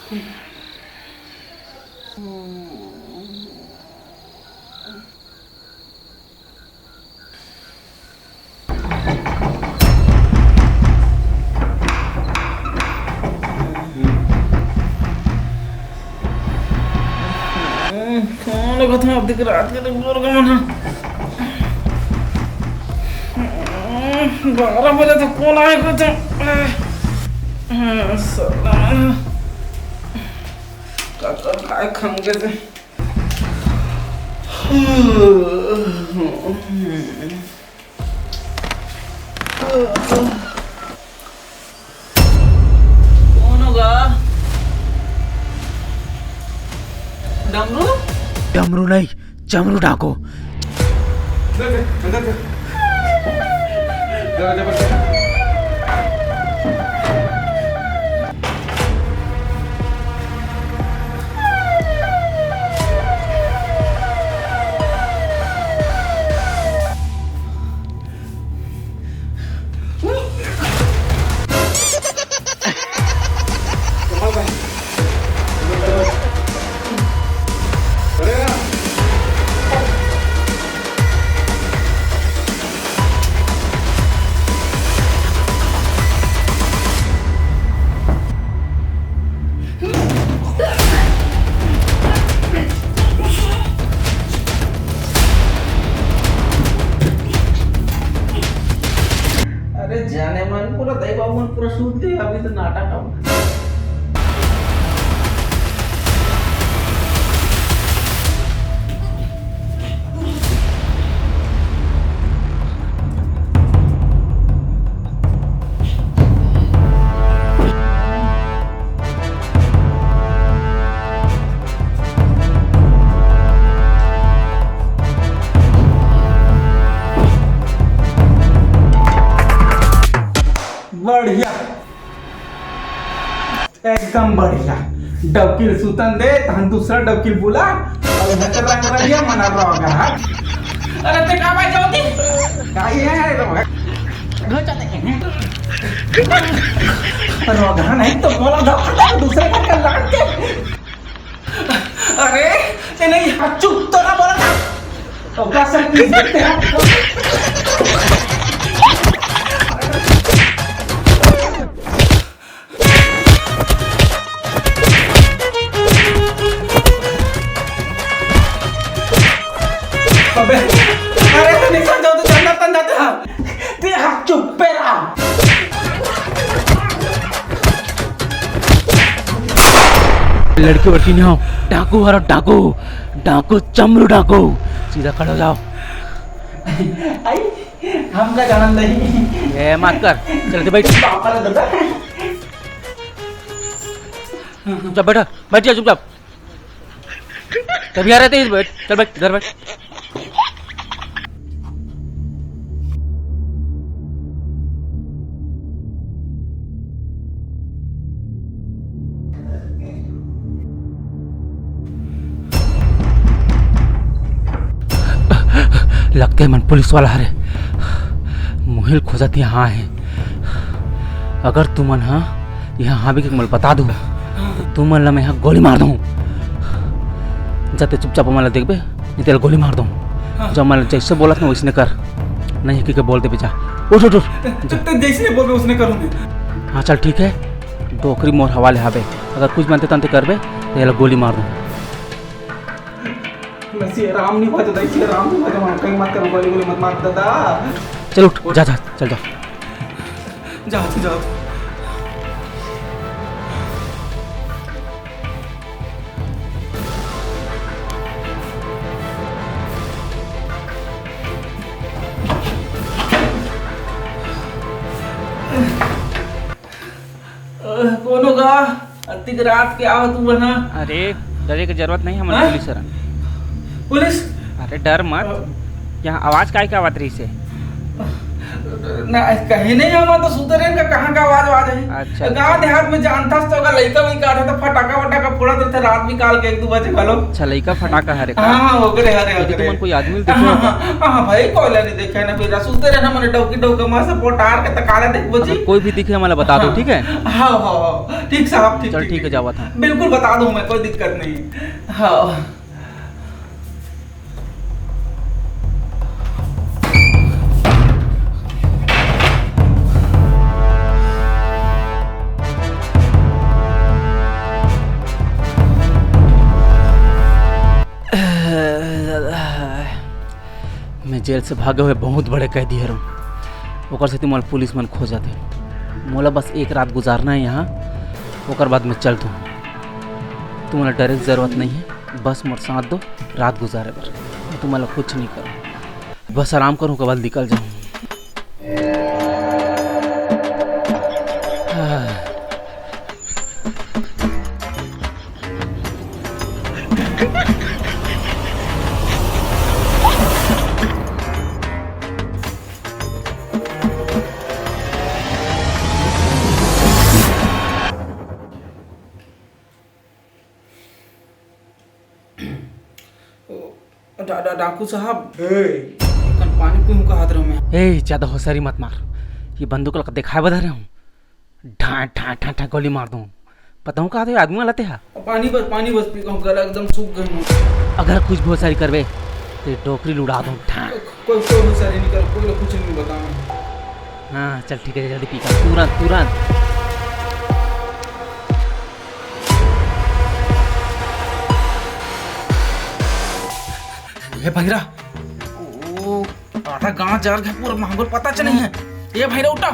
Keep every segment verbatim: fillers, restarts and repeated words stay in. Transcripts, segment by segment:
कौन लगत है अभी तक रात के तक जोर का मन है? बारह बजे तक कौन आए को तो? साला का कर खाए खंगे से। कौन होगा? डमरू? डमरू नहीं, चमरू डाको। अरे जाने मन पूरा दई बाबू मन पूरा सूत गए, अभी तो नाटक अब। बढ़िया, एकदम बढ़िया। डौकी ल सुतन दे, तहन दूसरा डौकी ल बुला, अउ इहाँ के रंग रंगिया मना रोगहा। अरे ते का भाई जाओ ती? का ये है रे भाई? घर जाते हैं। रोगहा नहीं तो बोला था, दूसरे घर का लाग के। अरे, ये नहीं, चुप तो ना बोला था। ओकरा से please देखते हैं। अबे, अरे, तो नहीं समझा तो चंदा तंदा था। ते हाथ चुप पे रहा। लड़की वड़की नहीं हो, डाकू हरो, डाकू, डाकू, चमरू डाकू। सीधा खड़े हो जाओ। आई, हमका जानन नहीं। ए, मत कर, चल के बैठ। पापा ने दादा। चुपचाप बैठा, बैठ जा चुपचाप। तभी आ रहे थे, बैठ, चल बैठ, इधर बैठ। लगथे मन पुलिस वाला हरे। मोहिल खोजत यहाँ हे। अगर तुमन हा यहाँ हावे के मोला बता दो, तुमन ला मैं हा गोली मार दूँ। जाते चुपचाप मन ला देखबे, नहीं तेला गोली मार दूँ। हाँ। जब मैं जैसे बोलत ना वैसने कर, नहीं कि के बोल देबे जा। उठ, उठ, उठ। तो, तो, तो जैसे बोलबे उसने करूँ मैं। हाँ चल ठीक है, डोकरी मोर हवाले हावे, अगर कुछ बनते तंते करबे तो एला गोली मार दूँ। मैं श्री राम नहीं भजता, श्री राम नहीं भजता, कहीं मत करो, गोली गोली मत मार दादा। चल उठ, जा, जा, चल जा। जा, जा। अ, कोनो गा, अतिक रात के आवत हुआ ना। अरे, डरे के जरूरत नहीं, हमन हाँ? पुलिस हरन। पुलिस? अरे, डर मत। अ, यहाँ आवाज काय के आवत रहिस हे? ना, कहीं नहीं, हम तो सुते रहेन का, कहाँ का आवाज, आवाज है? अच्छा, गाँव देहात में जानथस तो अगर लइका वइका आथे तो फटाका वटाका फोड़त रहिथे रात बिकाल के एक दू बजे घलो। अच्छा, लइका फटाका हरे का? हाँ, हाँ, ओकरे हरे, तो ओकरे। तुमन कोई आदमी ल देखे हाँ, हो का? हाँ, हाँ, भाई, कोई ला नहीं देखे ना, फिर सुते रहना, मने डौकी डौका मार से पोटार के तकाला देखबो जी। अगर कोई भी दिखे, हमला बता दो, हाँ। ठीक है? हाँ, हाँ, हाँ, ठीक साहब, ठीक, चल, ठीक, ठीक है, ठीक। जावत हूँ। बिल्कुल बता दूँ मैं, कोई दिक्कत नहीं। हाँ। मैं जेल से भागे हुए बहुत बड़े कैदी हरव, ओकर सेती मोला पुलिस मन खोजत हे। मोला बस एक रात गुजारना है यहाँ, ओकर बाद मैं चलत हूँ। तुमला डरे के जरूरत नहीं है, बस मोर साथ दो रात गुजारे बर, मैं तुमला कुछ नहीं करूँ। बस आराम करूँ, ओकर बाद निकल जाऊँ। डा-, डा-, डाकू साहब, ए। कन पानी पीऊँ कहत रहूँ मैं। ए, ज्यादा होशियारी मत मार। ये बंदूक ला देखाए बर धरे हूँ। ढाँ, ढाँ, ढाँ, ढाँ गोली मार दूँ। बताऊँ का तो ये आदमी वाला ते हा? पानी बस, पानी बस पी कहूँ, गला एकदम सूख गए हूँ। अगर कुछ भी होशियारी करबे, तो ये डोकरी ल उड़ा दूँ। ढाँ। कोई, कोई होशियारी नहीं कर, कोई कुछ नहीं बताऊँ। हाँ, चल ठीक है, जल्दी पी कर, तुरंत, तुरंत। ए भैरा, ओ, आधा गांव जर गे, पूरा मांगुर पता चले हे। ए भैरा, उठा।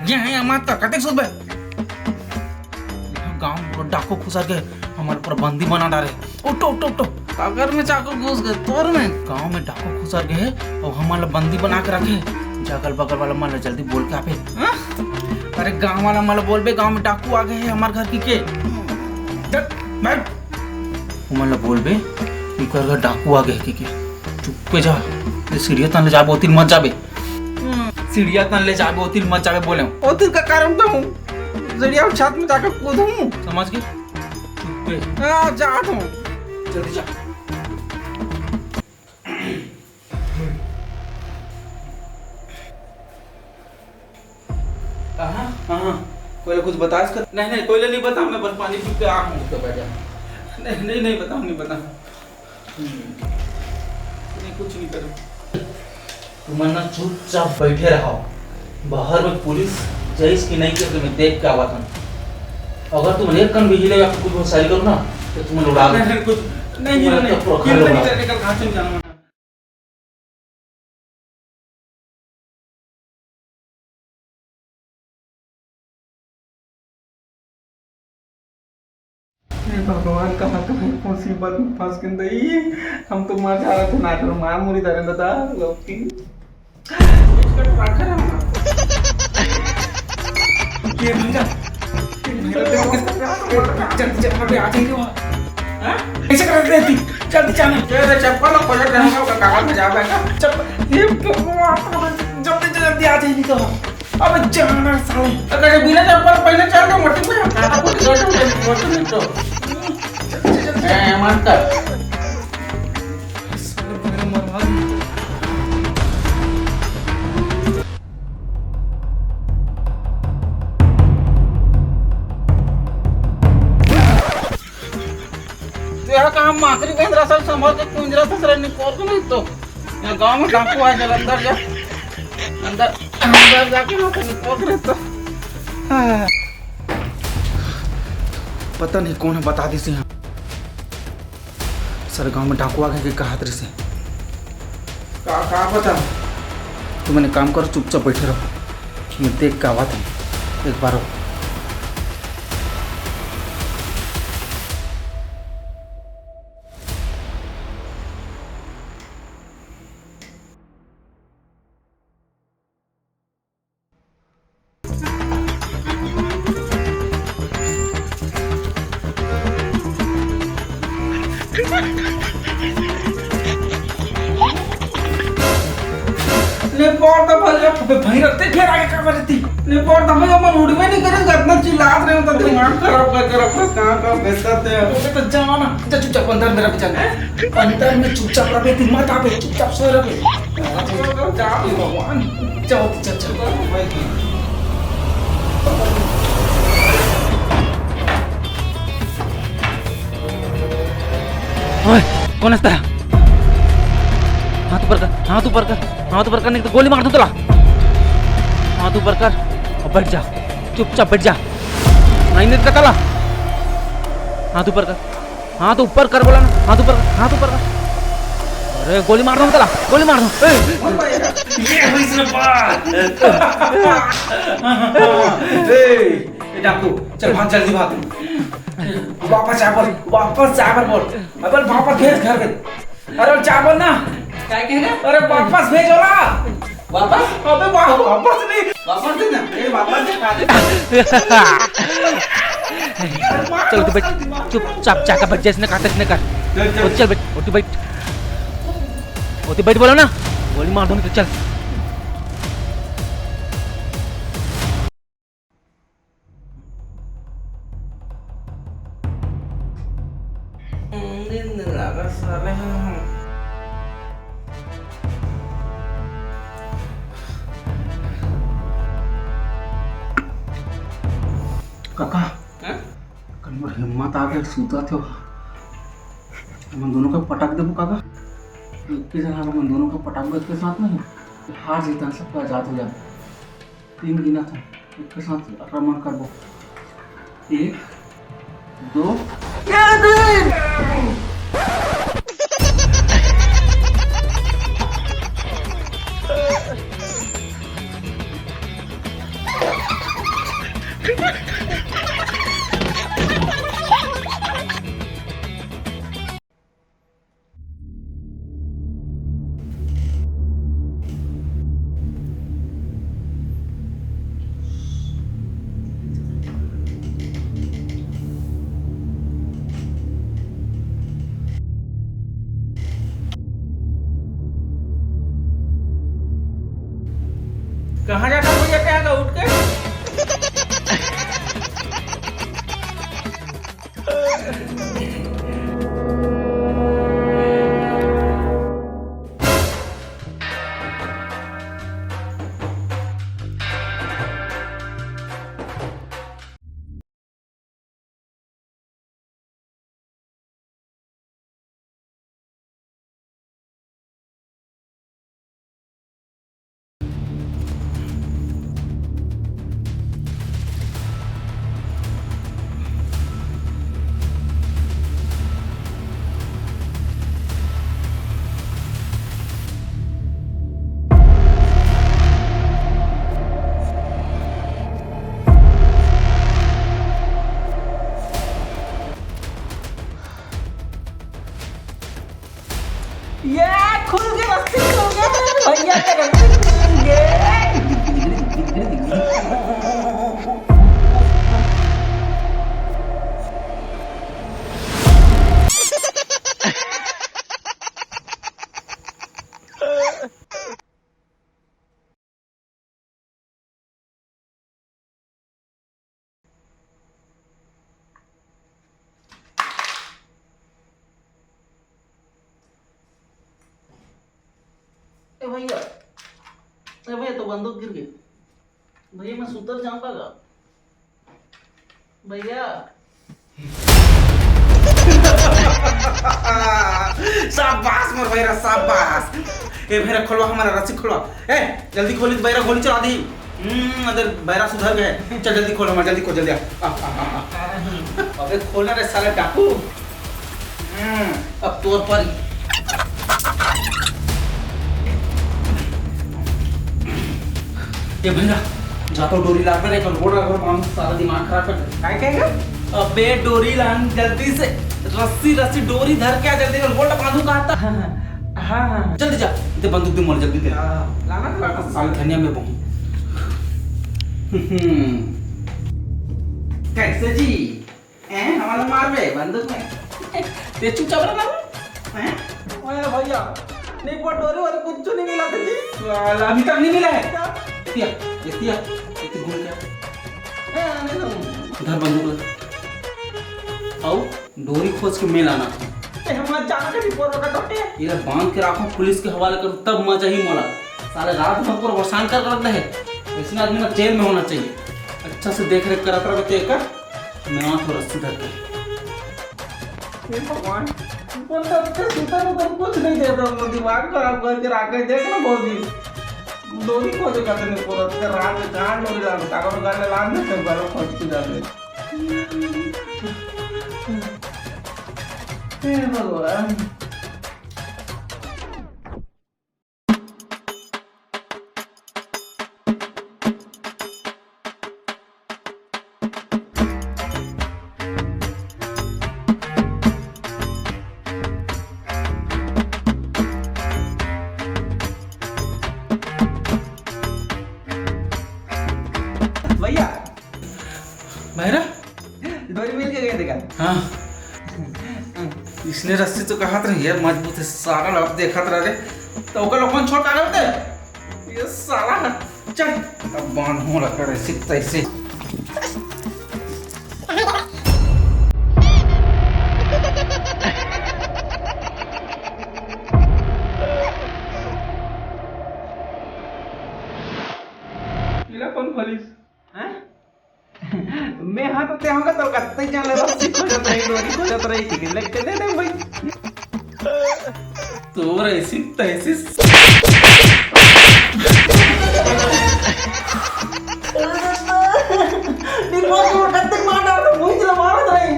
ये हे, ये मत कर, कतेक सुतबे? गांव में पूरा डाकू खुसर गे, हमला पूरा बंदी बना डारे। उठो, उठो, उठो। अगर में चाकू घुस गे तोर में। गांव में डाकू खुसर गे हे, अउ हमला बंदी बना के रखे। अगल बगल वाला मन ला जल्दी बोल के आबे। हाँ? अरे गांव वाला मन ला बोलबे, गांव में डाकू आ गे हे हमर घर कहिके। चल, बैठ। ओमन ला बोलबे कि कर घर डाकू आ गे हे कहिके। चुप्पे जा। ये सीढ़िया तन ले जाबे, ओतिर मत जाबे। हम्म, सीढ़िया तन ले जाबे, ओतिर मत जाबे बोले। ओतिर का कारण तो हूँ। सीढ़िया छत में जाकर कूदूँ। समझ गे? चुप्पे। हाँ, जात हूँ। जल्दी जा। कहाँ? हाँ, हाँ। कोई ला कुछ बतास कर? नहीं, नहीं, कोई ला नहीं बताऊँ, मैं बस पानी पी के आ हूँ। तो बैठ जा। नहीं, नहीं, नहीं बताऊँ, नहीं बताऊँ। हम्म। नहीं, कुछ नहीं करूँ। तुमन ना चुपचाप बैठे रहो। बाहर में पुलिस जइस कि नहीं, करके मैं देख के आवत हूँ। अगर तुम एक कन भी हिले या कुछ होशियारी करो ना, तो तुमन उड़ा नहीं, नहीं, कुछ नहीं, तुमन नहीं, तो नहीं, पूरा घर नहीं, उड़ा। नहीं, नहीं, कल कहाँ से जाना? हे भगवान, कहाँ कहाँ मुसीबत में फंस के दई। हम तो मर जा रहे थे, नाटर मार मुरी धरे दादा, लौकी। ये भैया, ये भैया, जल्दी, जल्दी, अबे आ जाएंगे वहाँ। हाँ? ऐसे कर रहे थे, जल्दी जाना। ये तो चप्पल और पलट रहे हैं, कागज में जा बैठा। चप्पल, ये भगवान, जल्दी, जल्दी आ जाएंगे तो। अबे जाना साले। अगर ये बिना चप्पल पहने चल तो मट्टी में, आपको तो मट्टी में तो। जल्दी, जल्दी। ए, मत कर। तेरा काम माकरी बेंदरा सब संभाल के कुंजरा ससुरा निकोर को नहीं तो। यहाँ गांव में डाकू आ जा, अंदर जा। अंदर, अंदर जाके ना तो निकोर तो। पता नहीं कौन है, बता दी सी। सर, गांव में डाकू आ गे कहात रहिसे। का, का पता? तुमन एक काम करो, चुपचाप बैठे रहो, मैं देख के आवत हूँ एक बार। ले पढ़ तो भैया, अबे भाई रहते फिर आगे का करती? ले पर तो भैया, मन उड़बे नहीं करे, इतना चिल्लात रहे हो तो दिमाग खराब कर, कर, कर, कहाँ का बेचता थे? ओके, तो जाओ ना, जा चुपचाप अंदर मेरा बच्चा। अंदर में चुपचाप रहे, दिमाग आप चुपचाप सोए रहे। जाओ, जाओ, भगवान, जाओ, चल, चल। ओए, कौन हंसता है? हाथ ऊपर कर, हाथ ऊपर कर, हाथ ऊपर कर, नहीं तो गोली मार दूं तोला। हाथ ऊपर कर और बैठ जा, चुपचाप बैठ जा, नहीं, नहीं तो तला। हाथ ऊपर कर, हाथ ऊपर कर बोला ना, हाथ ऊपर कर, हाथ ऊपर कर। अरे गोली मार दूं तोला, गोली मार दूं। ए! ये हुई इसमें बात। ए, ए, डाकू, चल भाग, जल्दी भाग। वापस जा बोल, वापस जा बोल। अबे वापस भेज घर में। अरे जा बोल ना। क्या कह रहे? अरे वापस भेज बोला। वापस? अबे वा-, वापस नहीं। वापस दे ना। ए, वापस दे, खा दे। चल, तू बैठ। चुपचाप जाकर बैठ, जैसने कहा, तैसने कर। चल, चल। ओ, चल बैठ, ओ, तू बैठ। ओ, तू बैठ बोला ना। गोली मार दूंगी तो चल। नींद लगा साले। काका, हैं? कल मोर हिम्मत आ गए, सूता थे। हमन दोनों का पटक देबो काका। एक के जगह हमन दोनों का पटक दे, एक के साथ नहीं। हार जीतन सबका आजाद हो जाए। तीन गिना था, एक के साथ आक्रमण करबो। एक, दो, ये तीन। कहाँ जाता भैया, क्या का उठ के? ये खुल गए, रस्सी खुल गए, भैया के रस्सी खुल गए। ए भैया, ए भैया, तो बंदूक गिर गई। भैया, मैं सुतर जाऊंगा का? भैया। शाबाश मोर भैरा, शाबाश। ए भैरा, खोलवा हमारा रस्सी खोलवा। ए, जल्दी खोली तो भैरा गोली चला दी। हम्म, अगर भैरा सुधर गए। चल जल्दी खोल हमारा, जल्दी खोल, जल्दी आ। आ, आ, आ, आ। अबे खोलना रे साले डाकू। हम्म, अब तोर पर। ए भैया, जा तो डोरी ला कर एक लोटा रख, माम सारा दिमाग खराब कर दे। काय कहेगा? अबे डोरी लान जल्दी से, रस्सी, रस्सी, डोरी धर के आ जल्दी, लोटा बांधू कहा था। हाँ, हाँ, हाँ, हाँ। जल्दी जा, दे बंदूक दे मोला, जल्दी दे। हाँ, लाना तो लाना। साले धनिया में बहु। हम्म। कैसे जी? हैं, हमारा मार बे बंदूक में। ते चुपचाप रह ना। हैं? ओए भैया, नहीं, पर डोरी वोरी कुछ नहीं मिला था जी। साला, अभी तक नहीं मिला है? क्या? एती आ, एती आ, एती घूम के आ। ए, आने दो। धर बंदूक ला। अउ डोरी खोज के मैं लाना था। ए, हम जाना के रिपोर्ट का टोटे। इला बांध के राखो, पुलिस के हवाले करो, तब मजा ही मोला। साले रात भर पूरा परेशान कर कर रखते हैं। ऐसे आदमी ना जेल में होना चाहिए। अच्छा से देख रेख करत रहो तेका। मैं वहाँ थोड़ा सुधर के। हे भगवान, बंदा के सुता में तो कुछ नहीं देता, अपना दिमाग खराब करके रखे। देख ना भौजी, डोरी खोजे खातिर नहीं पूरा, तो रात में कहाँ डोरी लान, कागज गाड़ ले लान दे, तब गाड़ो खोज के जाते। हे भगवान। भैया, भैरा? डोरी मिल के गए थे का? हाँ। इसने रस्सी तो कहत रही है, मजबूत है, सारा लड़त देखत रह रे। तो ओकर लोगन छोड़ कागज दे। ये साला है। चल, अब बांध हो रहा करे, सिकता इसे। इला कौन खोलिस? हैं? मैं हाँ तो ते होगा तो कत्ते जान ले, रस्सी खोजत रही, डोरी खोजत रही, ठीक है, लेके दे दे भाई। तोर ऐसी तैसी। निपोर को कत्ते मार डाल, तो मुझे मारत रही।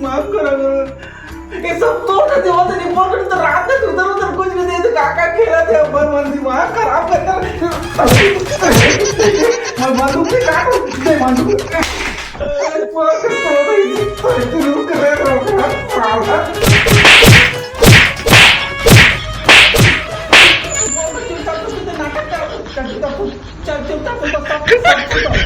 माफ करो गुरु। ये सब तोड़ देते होते नहीं, पकड़ तो रात में उधर उधर कुछ नहीं देते, काका खेला थे, अपन मन दिमाग खराब करता। मैं बंदूक से काटू, नहीं बंदूक। पकड़ तो रही थी, पर तू रुक रहे हो, साला। चुपचाप, चुपचाप, नाटक कर, चुपचाप, चल, चुपचाप, चुपचाप, चुपचाप।